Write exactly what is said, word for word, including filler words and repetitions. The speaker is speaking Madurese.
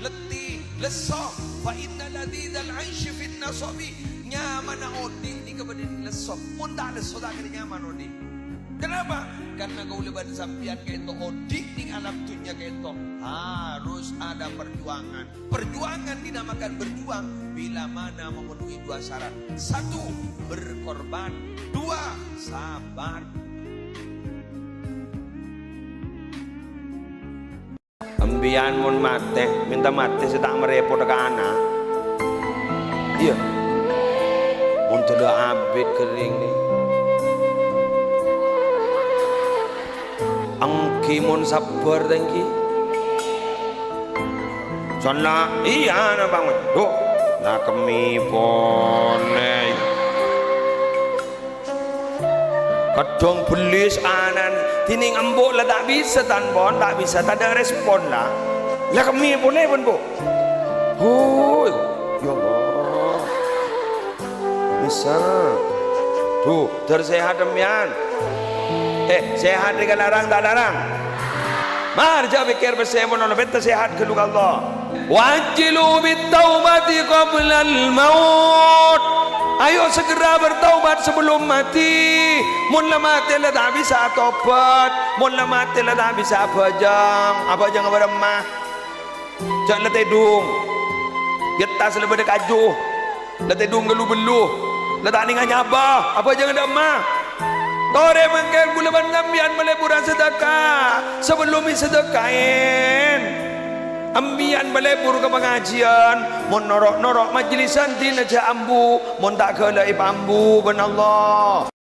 Letih, lesso. Fa inna ladzadzal 'aisyi fin nasabi. Nyamana odi' nèka bâdâ è lesso. Mon ta' lesso, ta' kèra nyaman odi'. Kenapa? Karena kaulâ bân sampèyan ka'dinto odi' nèng alam dhunnya ka'dinto harus ada perjuangan. Perjuangan dinamakan berjuang bila mana memenuhi dua syarat. Satu, berkorban. Dua, sabar. Sampèyan mon matè, mènta matè sè ta' marèpot ka ana'. Iyâ. Mon tella abit kerrèng nè. Èngghi mon sabbhâr ta' èngghi. Sonna, iyâ, ana' bângon. Duh, la kemmè polè. Kadhâng bellis ana'na, dhinèng embu' la ta' bisa, tan pon, ta' bisa, tadâ' respon la. La kemmè polè pon, Bu'. Hui, ya Allah. Bisa. Duh, dâr sehat sampèyan. Eh, sehat nèka larang ta' larang? Mar, jhâ' pèkkèr pèssè mon ono pètta sehat ghâllu ka Allah. Wa ajjilu bit taubati qablal maut. Ayo segera bertaubat sebelum mati. Mon la matè la ta' bisa atobhât, mon la matè la ta' bisa abhâjâng, abhâjâng bârâmma? Jhâ' la tèdung. È attas la bâdâ kaju. La tèdung ghâllu-bâllu, la ta' nèngal nyabâ, abhâjâng dâ'emma? Torè mangkèn kaulâ bân sampèyan malèbur asadhâka, sabellunna èsadhâkaè. Sampèyan malèbur ka pangajiyân, mon noro'-noro' majelisan dinah jhâ' ambu, mon ta' ghellâ' èpaambu bân Allah.